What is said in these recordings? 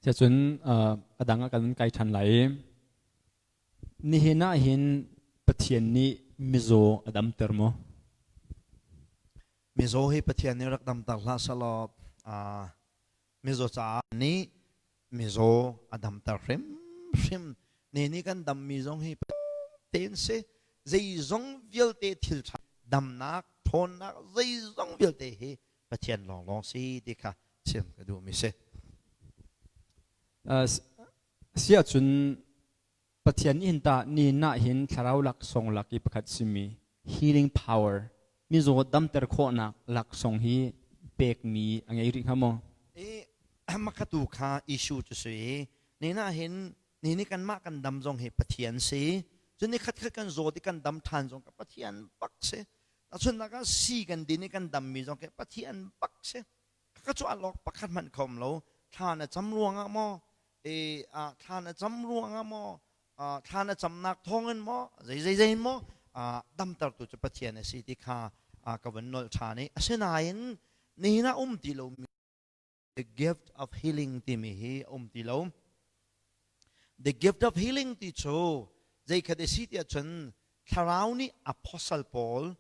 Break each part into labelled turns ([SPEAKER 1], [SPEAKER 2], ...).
[SPEAKER 1] Cun a dang ah kan kai ṭhan lai i nihin ah hin Pathian nih mizaw a damter maw?
[SPEAKER 2] Mizaw hi Pathian nih rak damter hlah selaw mizaw caah nih mizaw a damter hrimhrim. Ni nih kan dammi zong hi tein si zeizong vialte thil ṭha damnak ṭhawnnak zeizong vialte hi Pathian lawnglawng si ti kha chim ka duhmi si.
[SPEAKER 1] Si ahcun Pathian nih hin tah ni nah hin thlarau laksawng lak i pakhat simi healing power mizaw damter khawhnak laksawng hi pekmi a ngei rih hnga maw?
[SPEAKER 2] I makhatu kha issue cu si ni na hin ni ni kanmah kan dam zong hi Pathian si cun ni khat khat kan zawt i kan dam ṭhan zong ka Pathian bak si Tahchunhnak ah sii kan din i kan dammi zong khi Pathian bak si. Ka cu alok pakhat hmanh kha um lo. Thla na cam ruangah maw, e, thla na cam ruangah maw, thla na camnak thawngin maw, zei zei zei in maw, damtertu cu Pathian a si ti kha ka vun nolh ṭhan i asinain nihin ah um ti lomi the gift of healing timi hi a um ti lo. The gift of healing ti cu zeikhat a si tiah cun thlarau nih apostle pawl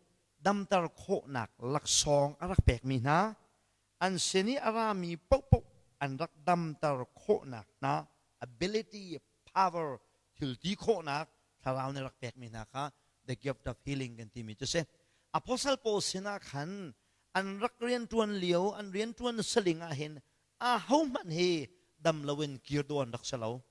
[SPEAKER 2] damter khawhnak laksawng a rak pekmi hna an sin i a rami paohpaoh an rak damter khawhnak hna ability power thil ti khawhnak thlarau nih rak pekmi hna kha the gift of healing kan timi cu si apostle pawl sinah khan an rak rianṭuan lio an rianṭuan saling ah hin ahohmanh hi dam loin kir dawh an rak si lo.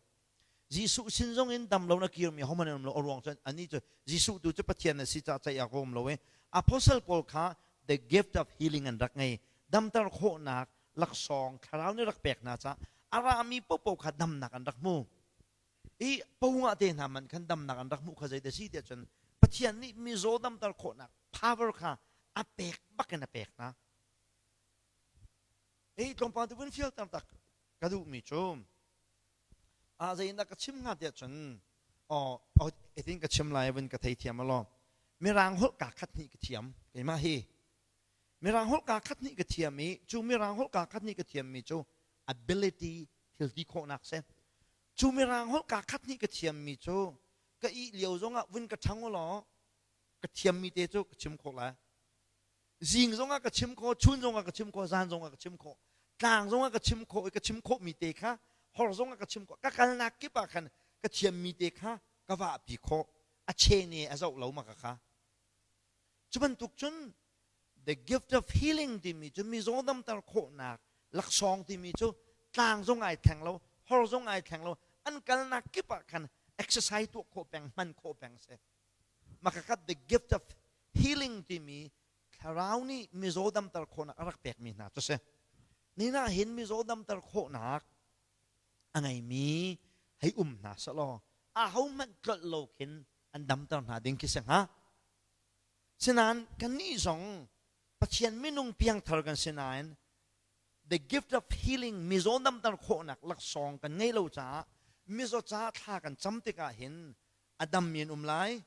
[SPEAKER 2] Jesuh sin zong in dam lo na kirmi ahohmanh an um lo. A ruang cu anih cu Jesuh tu cu Pathian a si caah ceih a um lo i Apostle pawl kha the gift of healing an rak ngei. Damter khawhnak laksawng thlarau nih rak pek hna caah a rami paohpaoh kha damnak an rak hmu. I pawngah te hna man khan damnak an rak hmuh kha zei si tiah cun Pathian nih mizaw damter khawhnak power kha a pek bak in a pek hna. Ei tlawmpal te vun fialter tak ka duhmi cu a zei in dah ka chim hnga tiah cun aw itin ka chim lai vun ka thei thiam alaw mirang holh ka khat hnih ka thiam keimah hi mirang holh ka khat hnih ka thiam i cu mirang holh ka khat hnih ka thiam mi cu ability thil ti khawhnak si cu mirang holh ka khat hnih ka thiam mi cu ka ih lio zongah vun ka ṭhang ulaw ka thiam mi te cu ka chim khawh lai zing zongah ka chim khawh chun zongah ka chim khawh zan zongah ka chim khawh tlang zongah ka chim khawh i ka chim khawh mi te kha hor zongah ka chim khawh ka kalnak kip ah khan ka thiam mi te kha ka vahpi khawh a chene a zoh lo ma ka kha cu bantuk cun the gift of healing timi cu mizaw damter khawhnak laksawng timi cu tlang zong ai thleng lo hor zong ai thleng lo an kalnak kip ah khan exercise tuah khawh peng hman khawh peng si Makakhat the gift of healing timi thlarau nih mizaw damter khawhnak a rak pekmi hna cu si. Nina hin mizaw damter khawhnak a ngeimi hei um hna selaw ahohmanh tlolh lo khin an damter hna ding khi si hnga. Sinain kannih zong Pathian minung piangthar kan si nain the gift of healing mizaw damter khawhnak laksawng kan ngei lo caah mizaw caah thla kan cam tikah hin a dam mi an um lai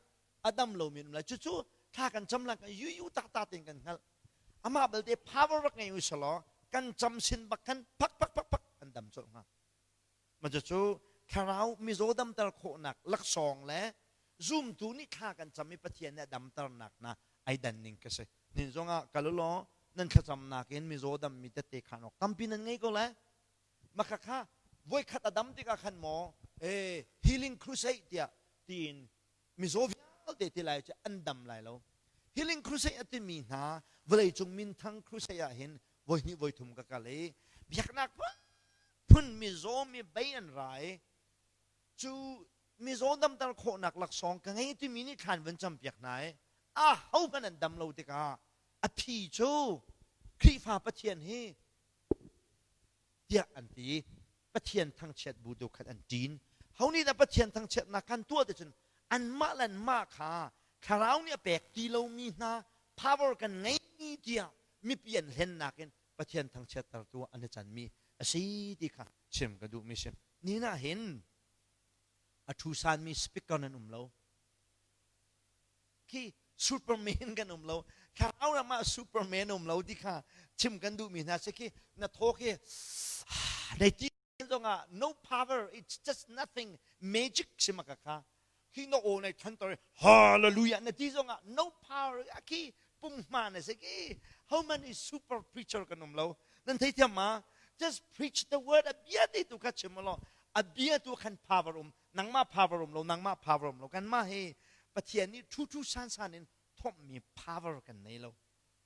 [SPEAKER 2] a dam lomi an um lai cucu thla kan cam lai kan yuyu taktak tein kan hngalh amah belte power rak ngei u selaw kan cam sin bak khan pak pak pak pak an dam colh hnga ma cucu thlarau mizaw damter khawhnak laksawng le zumtu nih thla kan cam i Pathian nih a damternak na ai dan ning ka si nin zongah kal law nan thlacamnak in mizaw dammi tette khan awk tampi nan ngei ko lai Maka kha voikhat a dam tikah khan maw eh healing crusade tiah tiin mizaw vialte ti lai cu an dam lai lo. Healing crusade a timi hna vawleicung minthang crusade ah hin voihnih voithum ka kal i biaknak phun mizaw mi bei an ra i cu mizaw damter khawhnak laksawng ka ngei timi nih thlan van campiak hna i a ho hmanh an dam lo tikah a phi cu Khrihfa Pathian hi tiah an ti. Pathian thangchiat bu tu khan an ṭin. Ho nih dah Pathian thangchiatnak khan tuah ti cun anmah le anmah kha thlarau nih a pek ti lomi hna power kan ngei tiah mipi an hlennak in Pathian thangchiattertu an i canmi a si ti kha chim ka duhmi si. Ni ah hin a ṭhusanmi speaker nan um lo. Khi Superman kan um lo. Thlarau ram ah Superman um lo ti kha chim kan duhmi hna si khi na thaw khi nei ti zongah no power, it's just nothing, magic si maka kha. Khi na aw nai thantar hallelujah na ti zongah no power khi punghman a si ki. How many super preacher kan um lo? Nan thei thiam ma? Just preach the word a bia ti tu kha chim lo. A bia tu khan power um. Nangmah power um lo, nangmah power um lo. Kan mah hi Pathian nih thu thu san san in thomhmi power kan nei lo.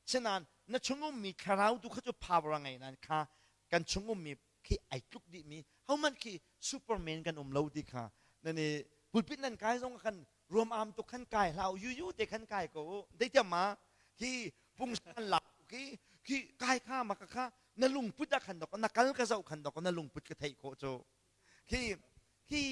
[SPEAKER 2] Sinain na chung ummi thlarau tu kha cu power a ngei nain kha kan chung ummi khi ai tluk dihmi hohmanh khi superman kan um lo ti kha nan i pulpit nan kai zong khan ruam am tuk khan kai hlah yu yu te khan kai ko u deitiam ma khi pungsan la khi khi kai kha ma ka kha na lungput ah khan dok na kal ka zoh khan dok na lungput ka theih khawh cu khi khi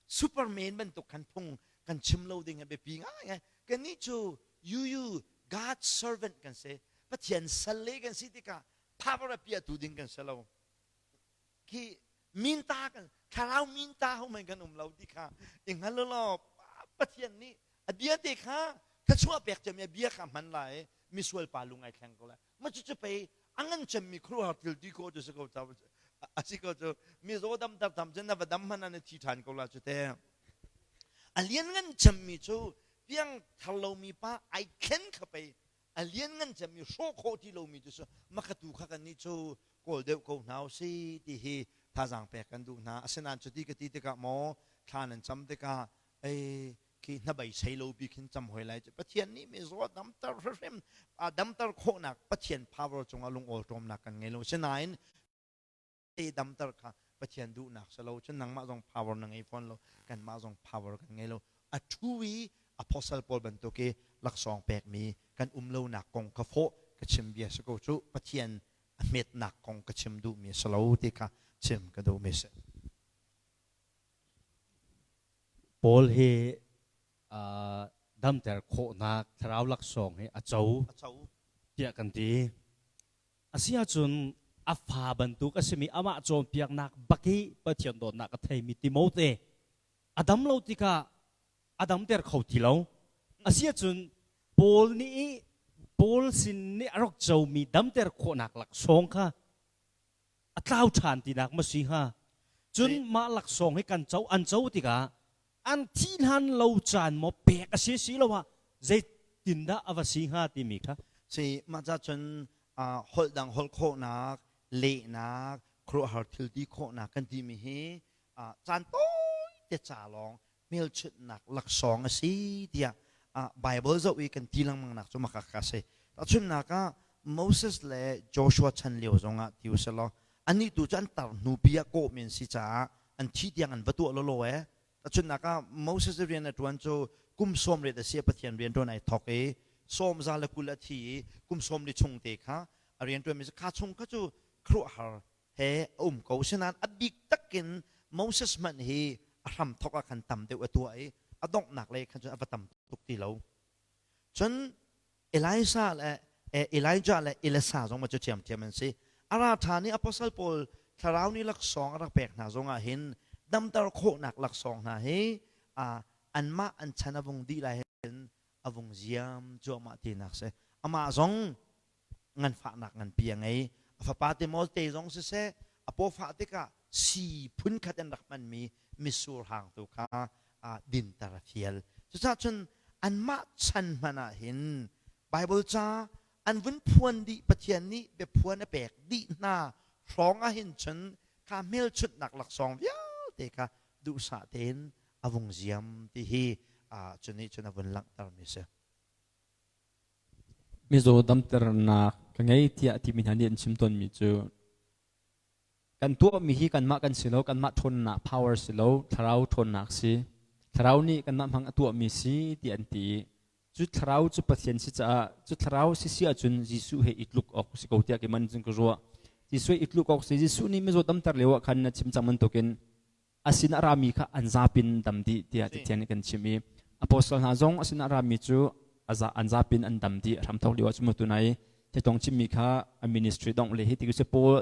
[SPEAKER 2] Superman bantuk khan phung kan chim lo ding a biapi ngai. Kannih cu you God servant kan si. Pathian salle kan si tikah power a piahtu ding kan si lo. Khi minta kan thlarau minta ho man kan um lo ti kha i hngal law Pathian nih a bia te kha thluachuah pek cem a bia kha hman lai misual pa lung ai thleng ko lai ma cu cu pei a ngan cemmi khuaruahhar thil ti ko cu si ko a si ko cu mizaw damter tam cun na va dam hmanh ah na thi ṭhan ko la cu te a lian ngan cemmi cu piang thar lomi pa ai thlen kha pei a lian ngan cemmi hrawh khawh ti lomi cu makatu kha kan nih cu kawl deuh ko hna si ti hi thazaang pek kan duh hna asinain cuti ka ti tikah maw thla nan cam tikah ei khi hnabeisei lo bik hin cam hoi lai cu Pathian nih mizaw damter hrimhrim damter khawhnak Pathian power cungah lungawl ṭawmnak kan ngei lo sinain te damter kha Pathian duhnak si lo cun nangmah zong power na ngei fawn lo kanmah zong power kan ngei lo a ṭhu i apostle Paul bantuk i laksawng pekmi kan um lonak kong kha fawh ka chim bia si ko cu Pathian a hmetnak kong ka chim duhmi si lo ti kha chim ka duhmi si.
[SPEAKER 3] Paul hi damter khawhnak thlarau laksawng hi a co tiah kan ti. Asiahcun a fa bantuk a simi amah cawnpiaknak bak i Pathian dawtnak a theimi Timote a dam lo tikah a damter kho ti lo. Asiahcun Paul nih Paul sin nih a rak comi damter khawhnak laksawng kha a tlau ṭhan tinak ma si hnga? Cun mah laksawng hi kan co an co tikah an thi hlan lo caan maw pek a si si lo ah zeitindah a va si hnga timi kha
[SPEAKER 2] Si mah ca cun holh dang holh khawhnak lehnak khuaruahhar thil ti khawhnak kan timi hi caan tawite ca lawng hmelchunhnak laksawng a si tiah Bible zoh i kan ti lengmangnak cu makak a si. Tahchunhnak ah Moses le Joshua chan lio zongah ti u law annih tu cu an tar hnupi ah kawhmi an si caah an thi tiang an va tuah lawlaw ee. Tahchunhnak ah Moses rian a ṭuan cu kum 80 a si Pathian rian ṭuan ai thawk i sawm za le 20 a thi i kum 40 chung te kha a rian ṭuanmi kha chung kha cu khuaruahhar he a um ko. Asinain a bik takin Moses hmanh hi a hramthawk ah khan tam deuh a tuah i a donghnak lei khan cun a va tam tuk ti lo. Cun Elisha le Elijah le Elisa zong ma cu ṭhiamṭhiam an si. A ra ṭhan i apostle pawl thlarau nih laksawng a rak pek hna zongah hin damter khawhnak laksawng hna hi anmah an chan a vung dih lai hin a vung ziam cuahmah tinak si. Amah zong nganfahnak nganpi a ngei. A fapa Timote zong siseh, a pawfah tikah sii phunkhat in rak hmanmi mitsur hang tu kha dinter a fial. Cucaah cun anmah chan hmanh ah hin Bible ca an vun phuan dih Pathian nih biaphuan a pek dih hna hrawng ah hin cun kha hmelchunhnak laksawng vialte kha duhsah tein a vung ziam ti hi cu nih cun a vun langhtermi a si.
[SPEAKER 1] Mizaw damternak ka ngei tiah timi hna nih an chim tawnmi cu kan tuahmi hi kanmah kan si lo, kanmah ṭhawnnak power si lo, thlarau ṭhawnnak si. Thlarau nih kanmah hmang a tuahmi si ti an ti i cu thlarau cu Pathian si caah cu thlarau si si ahcun Jesuh he i tluk awk si ko tiah keiman cun ka ruah. Jesuh he i tluk awk si. Jesuh nih mizaw damter lio ah khan na chim cang bantukin a sin a rami kha an zapin dam dih tiah Cathiang nih kan chim i apostle hna zong a sin a rami cu an zapin an dam dih hramthok lio ah cu tunai tong chimmi kha a ministry dongh le hi ti si Paul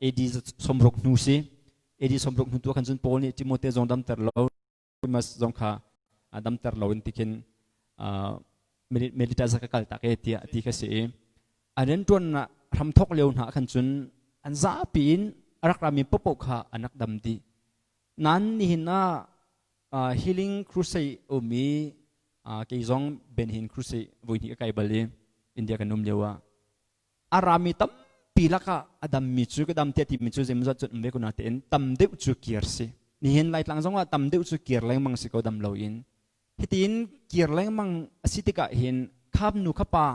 [SPEAKER 1] AD 60 hnu si AD 60 hnu tu khan cun Paul nih Timote zong damter lo Timas zong kha damter lo in tikhin Melita ka kal tak e tiah ti kha si i an rianṭuannak hramthok lio hna khan cun an zapi in A rak rami paohpaoh kha an rak dam dih. Nain nihin ah Healing Crusade um i kei zong Ben Hinn Crusade voi hnih ka kai bal i India kan um lio ah a rami tampi lakah a dammi cu ka dam tiah timi cu zeimawzat cun um ve ko natein tam deuh cu kir si. Nihin Laitlang zongah tam deuh cu kir lengmang si ko dam loin. Hitin kir lengmang a si tikah hin khap nu kha pa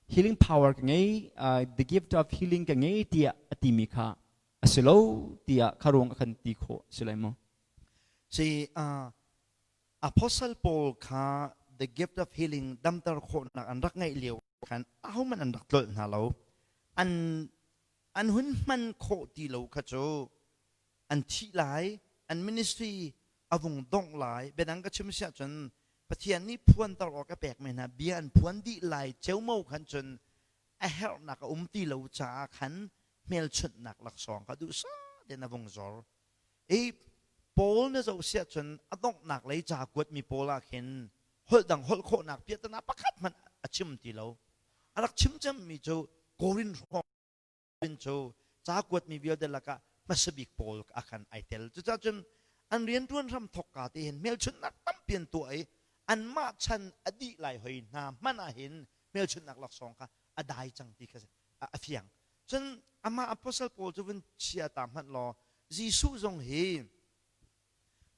[SPEAKER 1] healing power ka ngei, the gift of healing ka ngei tiah a timi kha a si lo tiah kha ruang a kan ti khawh si lai maw?
[SPEAKER 2] Si Apostle Paul kha the gift of healing damter khawhnak an rak ngeih lio khan ahohmanh an rak tlolh hna lo. An an hun hman khawh ti lo kha cu an thih lai, an ministry a vung dongh lai. Biadang ka chim siah cun Pathian nih phuanter awk a pekmi hna bia an phuan dih lai ceomo khan cun a herhnak a um ti lo caah khan hmelchunhnak laksawng kha duhsah tein a vung zor. I Paul na zoh siah cun a donghnak lei ca kuatmi pawl ah khin holh dang holh khawhnak piahtana pakhat hmanh a chim ti lo. A rak chim cemmi cu Korin hrawng cu ca kuatmi vialte lakah hmasa bik pawl ah khan ai tel. Cucaah cun an rianṭuan hram thawkka te hin hmelchunhnak tampi an tuah i anmah chan a dih lai hoi hna hmanh ah hin hmelchunhnak laksawng kha a dai cang ti kha a fiang. Cun amah apostle Paul cu vun chia ta hmanh law Jesuh zong hi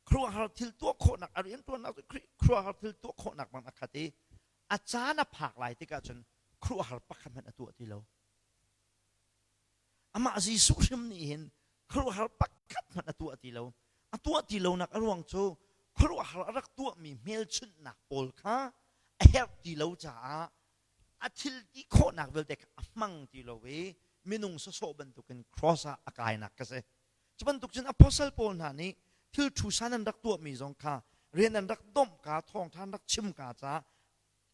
[SPEAKER 2] khuaruahhar thil tuah khawhnak a rianṭuannak cu khuaruahhar thil tuah khawhnak bang a khat i a caan a phak lai tikah cun khuaruahhar pakhat hmanh a tuah ti lo. Amah Jesuh hrim nih hin khuaruahhar pakhat hmanh a tuah ti lo. A tuah ti lonak a ruang cu khuaruahhar a rak tuahmi hmelchunhnak pawl kha a herh ti lo caah a thil ti khawhnak vialte kha a hmang ti lo i minung sawsawh bantukin cross ah a kainak ka si. Cu bantuk cun apostle pawl hna nih thil thu san an rak tuahmi zong kha rian an rak domh ka thawngtha an rak chim ka caah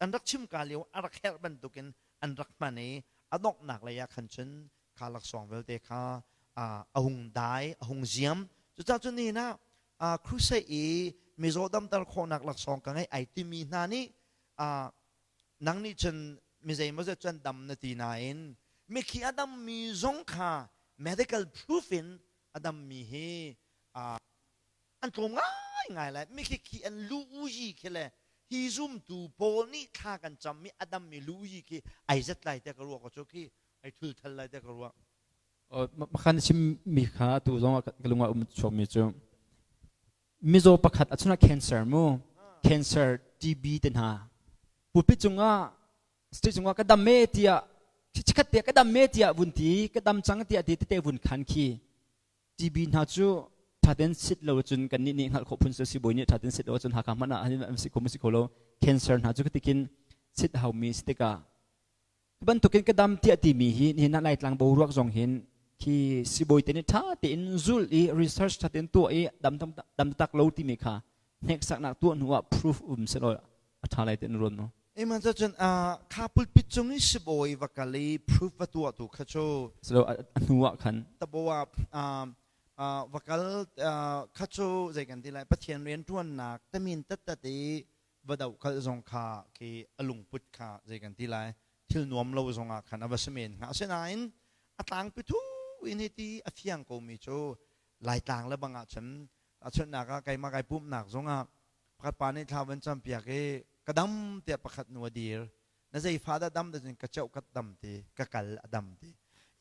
[SPEAKER 2] an rak chim ka lio a rak herh bantukin an rak hman i a donghnak lei ah khan cun kha laksawng vialte kha a hung dai a hung ziam. Cucaah cun nihin ah crusade i mizaw damter khawhnak laksawng ka ngei ai timi hna nih nang nih cun mi zeimawzat cu an dam na ti nain mikhi a dammi zong kha medical proof in a dammi hi an tlawm ngaingai lai. Mikhi khi an lu uyi khi le hi zumtu pawl nih thla kan cammi a dammi lu uyi khi ai zat lai te ka ruah ko cu khi ai thulthal lai te ka ruah.
[SPEAKER 1] Makhan chimmi kha tu zong ka lung ah um chuakmi cu mizaw pakhat a chungah cancer mu cancer TB te hna pulpit cungah state cungah ka dam me tiah chikhat te ka dam me tiah vun ti ka dam cang tiah ti tete vun khan khi TB hna cu thaten sit lo cun kan nih nih hngalh khawh phun si bawi nih thaten sit lo cun Hakha hmanh ah an si kho si kho lo cancer hna cu katikin sit haumi si tikah bantukin ka dam tiah timi hi nihin ah Laitlang boruak zong hin khi sibawi te nih ṭha tein zul i research ṭha tein tuah i dam dam tak lo timi kha hneksaknak tuah hnu ah proof um selaw a ṭha lai ti an ruat maw?
[SPEAKER 2] Iman cun kha pulpit cung i sibawi va kal i proof va tuah tu kha cu
[SPEAKER 1] silo a hnu ah khan
[SPEAKER 2] tabo ah va kal kha cu zei kan ti lai Pathian rianṭuannak tamin tattat i va dohkalh zong kha khi a lungput kha zei kan ti lai thil nuam lo zong ah khan a va si men hnga. Asinain a tlangpi thu in hiti a fiang komi cu Laitlang le bang ah cun tahchunhnak ah keimah kai pumhnak zong ah pakhat pa nih thla van campiak i ka dam tiah pakhat nu a dir. Na zei fa dah dam cun ka ceuh ka dam ti ka kal a dam ti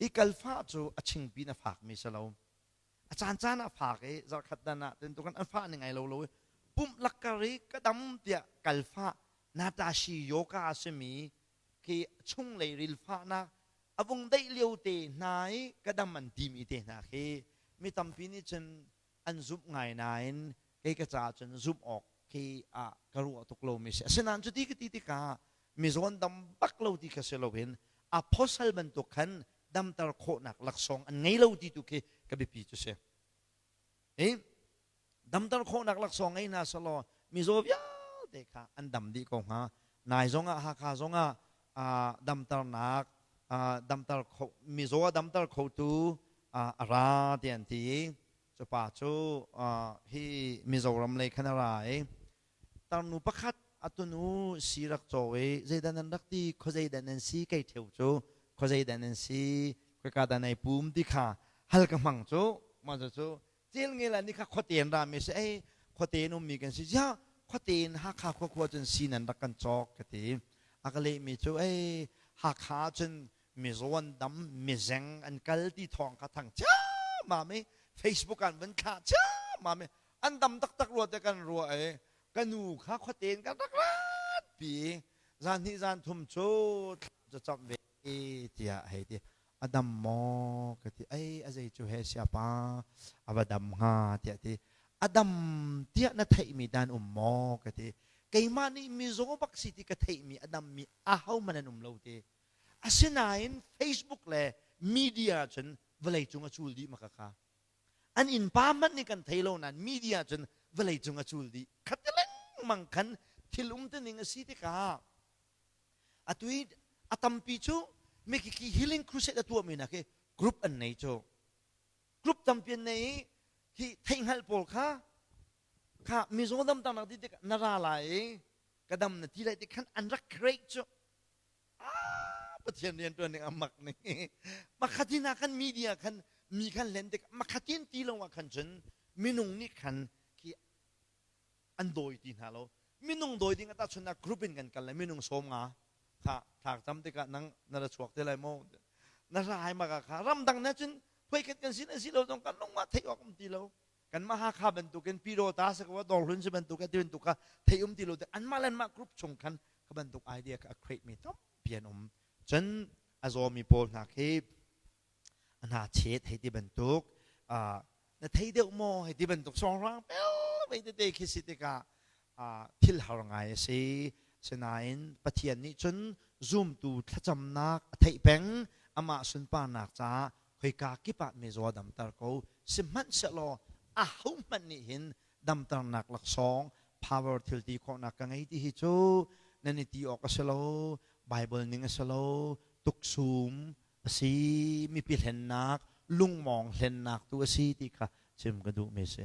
[SPEAKER 2] i kal fa cu a chingpi na fakmi si lo. A caan caan ah fak i zarhkhat dan ah tintukan an fah ning ai lo lo i pumh lakkar i ka dam tiah kal fah natashi yoga a simi khi chunglei ril fahnak a vung deih lio te hna i ka dam an timi te hna khi mi tampi nih cun an zumh ngai nain kei ka caah cun zumh awk khi ah ka ruah tuk lomi si. Asinain cuti ka ti tikah mizawn dam bak lo ti kha si loin apostle bantuk khan damter khawhnak laksawng an ngei lo ti tu khi ka biapi cu si. I damter khawhnak laksawng ngei hna selaw mizaw vialte kha an dam dih ko hnga. Nai zongah Hakha zongah damternak damter kho mizaw a damter khotu a ra ti an ti i cu pa cu hi Mizoram lei khan a ra i tarnu pakhat a tunu si rak caw i zeidah nan rak ti khuazei dah nan si kei theu cu khuazei dah nan si khoika dah nai pum ti kha. Hal ka hmang cu mah cu cel nge la ni kha khuate in ra mi si ei khuate in ummi kan si ziah khuate in Hakha khua khua cun si nan rak kan cawk ka ti. A ka lehmi cu ei Hakha cun mizaw an dam mizeng an kal ti thawng kha thang ciammam i Facebook an vun thlah ciammam i an dam taktak rua te kan ruah i ka nu kha khuate in kan rak rat pi zan hnih zan thum cu cu camh ve tiah hei ti. A dam maw ka ti. Ei a zei cu he siapa a va dam hnga tiah ti. A dam tiah na theihmi dan um maw ka ti. Keimah nih mizaw bak si ti ka theihmi a dammi ahohmanh an um lo ti. Asinain Facebook le media cun vawleicung a cul dih maka kha. An innpa hmanh nih kan thei lo nain media cun vawleicung a cul dih. Khati lengmang khan thil um tining a si tikah atu i a tampi cu mikiki healing crusade a tuahmi nak hi group an nei cu. Group tampi an nei i hi theihhngalh pawl kha kha mizaw damternak ti tikah na ra lai i ka dam na ti lai ti khan an rak create cu. Ah, Pathian rian ṭuan ning a mak ning. Makhatin ah khan media khan mi khan hlen tik makhatin ti lo ah khan cun minung nih khan khi an dawi ti hna lo. Minung dawi ding ah tahchun ah group in kan kal le minung 50 kha thlak cam tikah nang na ra chuak te lai maw? Na ra hai maka kha ramdang na cun phuaikhat kan sin asi lo zong kan lung ah theih awk um ti lo. Kanmah Hakha bantukin Pyidawta si ko Dawrhlun si bantuk ti bantuk kha thei um ti lo te anmah le anmah group chung khan kha bantuk idea kha a create mi tampi an um. Cun a zawmi pawl hna khi a hna chet hei ti bantuk na thei deuh maw hei ti bantuk sawng pel vei tete khi si tikah thil har ngai a si. Sinain Pathian nih cun zumtu thlacamnak a theih peng amah sunparnak caah khoika kip ah mizaw damter ko sihmanhsehlaw ahohmanh nih hin damternak laksawng power thil ti khawhnak ka ngei ti hi cu nan i ti awk a si lo. Bible ning a si lo. Tuksum a si. Mipi hlennak lungmawng hlennak tu a si ti kha chim ka duhmi a si.